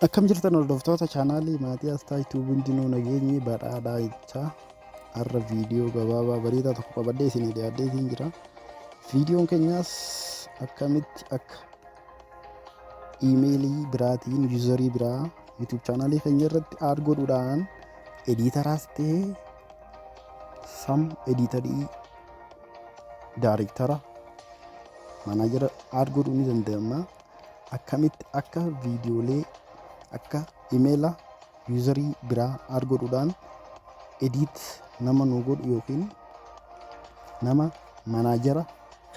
Akkam jirtan hordoftoota chaanaalii Maatii Astaa YouTube, hundinuu nageenyi badhaadhaa jechaa, har'a viidiyoo gabaabaa bareedaa tokko qabadhee isinii dhiyaadhee isin jira. Viidiyoon keenyaas akkamitti akka iimeelii biraatiin yuuzarii biraa YouTube chaanaalii keenya irratti aad godhuudhaan ediitaraas ta'ee sam ediitarii, daariktara, manaajara aad godhuu ni danda'ama. Akkamitti akka viidiyoolee akka imeela yuuzarii biraa aad godhuudhaan ediit nama nu godhu yookiin nama manaajara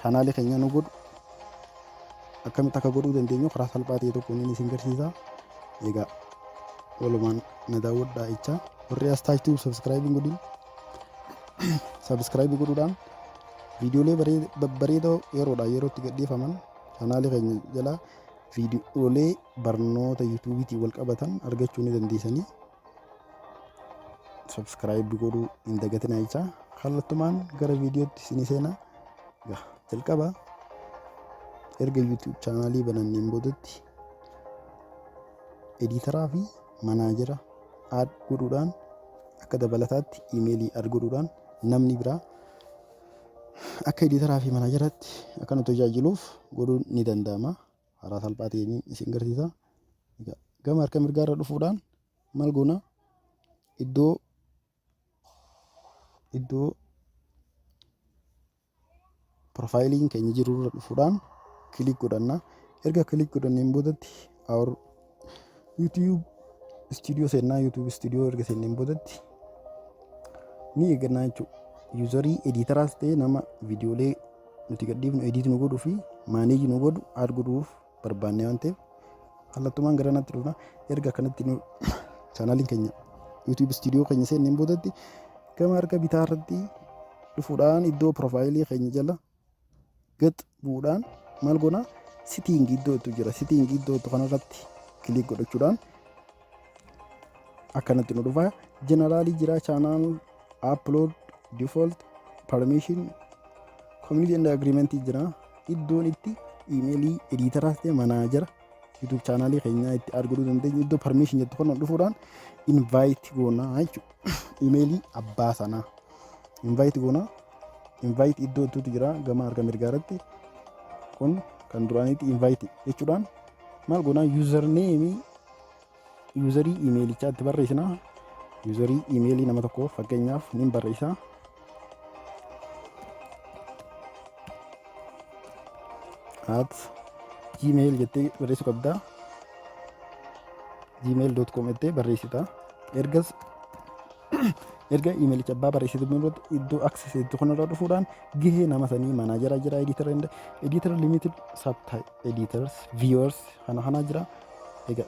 chaanaalii keenya nu godhu akkamitti akka godhuu dandeenyu karaa salphaa ta'e tokkoon inni isin garsiisa. Egaa walumaan na daawwadhaa jechaa, warri as taachtuu subscribe hin godhin subscribe godhuudhaan viidiyoolee babbareedoo yeroodhaa yerootti gadhiifaman chaanaalii keenya jalaa viidiyoolee barnoota yuutuubiitiin wal qabatan argachuu ni dandeessanii, subscribe godhuu hin dagatinaa jechaa, kallattumaan gara viidiyootti isinii seenaa. Egaa jalqaba erga YouTube chaanaalii bananneen boodatti ediitaraa fi manaajera aad godhuudhaan, akka dabalataatti iimeelii aad godhuudhaan namni biraa akka ediitaraa fi manaajeratti akka nu tajaajiluuf godhuun ni danda'ama. Karaa salphaa ta'een isin garsiisa. Egaa gama harka mirgaarra dhufuudhaan maal goona? Iddoo profaayiliin keenya jiru irra dhufuudhaan click godhanna. Erga click godhanneen boodatti our YouTube Studio seennaa. YouTube Studio erga seenneen boodatti ni eegannaa jechuudha. Yuuzarii ediitaraas ta'e nama viidiyoolee nuti gadhiifnu edit nu godhuu fi manage nu godhu add godhuuf barbaanne waan ta'eef, kallattumaan gara natti dhufna. Erga akkanatti nu chaanaaliin keenya YouTube Studio keenya seenneen boodatti gama harka bitaa irratti dhufuudhaan iddoo profaayilii keenya jala gad bu'uudhaan maal goona? Setting iddoo itti jira. Setting iddoo itti kanarratti click godhachuudhaan akkanatti nu dhufa. General jira, channel, upload, default, permission, community and agreement jira. Iddoon itti iimeelii ediitaraas ta'e manaajara YouTube chaanaalii keenyaa itti argachuu dandeenyu iddoo permission jettu kana dhufuudhaan invite goonaa jechuudha. Iimeelii abbaa sanaa invite goonaa. Invite iddoo ittuutu jira gama harka mirgaa irratti. Kun kan duraaniitti. Invite jechuudhaan maal goonaa? Username, yuuzarii iimeelichaa itti barreessina. Yuuzarii iimeelii nama tokko fakkeenyaaf nin barreessa. @gmail jettee barreessuu qabda. gmail.com jettee barreessita. Ergas erga iimeelicha abbaa barreessitu irratti iddoo access jettu kanarra dhufuudhaan gahee nama sanii manaajara jira, editor, editor limited, sub editors, viewers kana kana jira. Egaa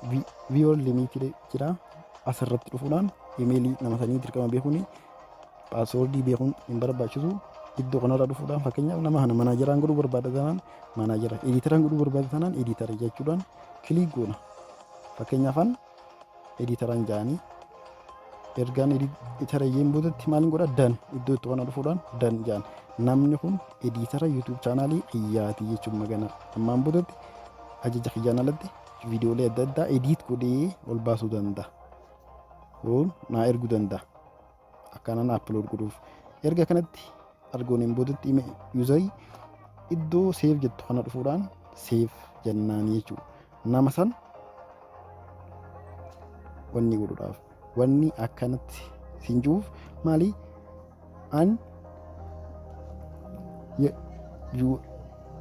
viewer limited jira. Asirratti dhufuudhaan iimeelii nama sanii dirqama beekuun, paaswoordii beekuun hin barbaachisu. Iddoo kanarra dhufuudhaan fakkeenyaaf nama kana manaajaraan godhuu barbaada taanaan manaajara, editoraan godhuu barbaada taanaan editor jechuudhaan click goona. Fakkeenyaaf an editoraan ja'anii, ergaan editora jeen boodatti maaliin godha? Done iddoo itti kana dhufuudhaan done ja'an. Namni kun editora YouTube chaanaalii kiyyaati jechuun magana ammaan boodatti ajaja kiyyaan alatti viidiyoolee adda addaa edit godhee ol baasuu danda'a. Yoo naa erguu danda'a. Akkanaan upload godhuuf. Erga kanatti argooneen boodatti yuuzarii iddoo save jettu kana dhufuudhaan save jennaanii jechuudha. Nama san wanni godhuudhaaf wanni akkanatti siin jiruuf maali? An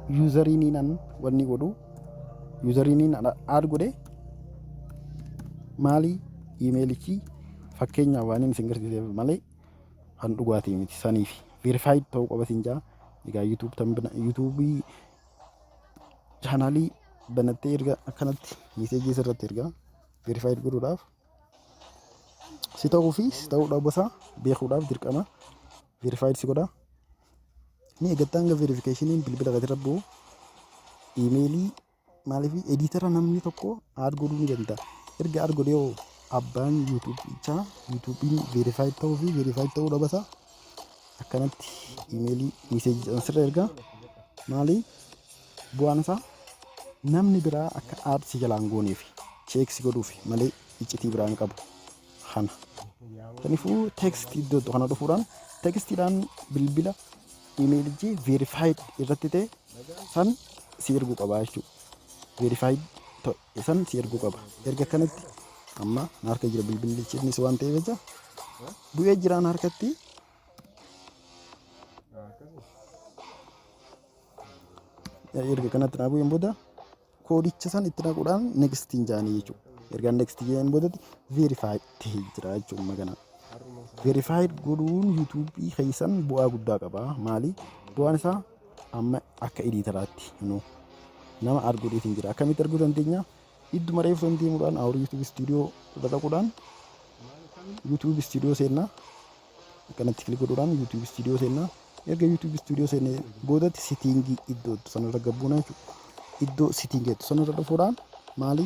yuuzariiniin an wanni godhu, yuuzariiniin add godhe maali? Iimeelichi fakkeenyaaf waan inni isin garsiiseef malee kan dhugaatii miti. Saniif verified ta'uu qaba siin jaa. Egaa YouTube tan yuutuubii chaanaalii banattee erga akkanatti miiseejii sirratti ergaa verified godhuudhaaf si ta'uu fi si ta'uu dhabuu isaa beekuudhaaf dirqama verified si godha. Ni eeggatta hanga verificationin bilbila gadi rabbu iimeelii. Maaliif ediitara namni tokko add godhuu ni danda'a. Erga add godhee hoo abbaan yuutuubichaa yuutuubiin verified ta'uu fi verified ta'uu dhabasaa akkanatti iimeelii miiseejii sirra ergaa. Maali bu'aan isaa? Namni biraa akka add si jalaan gooneef Check si godhuuf malee iccitii biraan qabu kana. Kanaafuu text iddoo kana dhufuudhaan textiidhaan bilbila imeelichi verified irratti ta'e san si erguu qaba jechuudha. Verified ta'e san si erguu qaba. Erga kanatti amma na harka jira bilbilichi, innis waan ta'eef jecha bu'ee jiraan harkatti. Erga kanatti naa bu'een booda koodicha san itti naquudhaan nextiin jaanii jechuudha. Erga next jedheen boodatti verified ta'ee jira jechuudha magana. Verified godhuun YouTubeii keessan bu'aa guddaa qaba. Maali? Bu'aan isaa amma akka editoraatti nu nama arguudhiitiin jira. Akkamitti arguu dandeenya? Idduma reefu san deemuudhaan our YouTube Studio irra dhaquudhaan YouTube Studio seennaa. Akkanatti click godhuudhaan YouTube Studio seennaa. Erga YouTube Studio seennee boodatti settingii iddoo sanarra gabbuuna jechuudha. Iddoo settingii sanarra dhufuudhaan maali?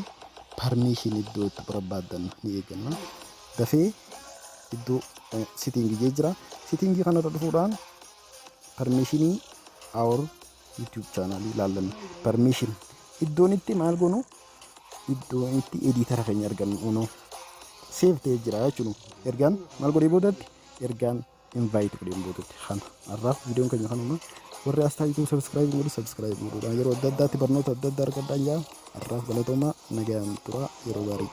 Permission iddoo itti barbaaddan ni eeganna. Dafee iddoo settingii jee jira. Settingii kanarra dhufuudhaan permissionii our YouTube channelii ilaallanna. Permission iddoon itti maal goonu, iddoon itti editora keenya argannu unoo save ta'ee jira jechuudha. Ergaan maal godhee boodatti, ergaan invite godheen boodatti kana. Har'aaf viidiyoon keenya kanuma. Warri asxaa YouTube subscribe godhu, subscribe godhuudhaan yeroo adda addaatti barnoota adda addaa argadhaan jaa. Har'aaf galatoomaa, nagaan tura, yeroo gaarii.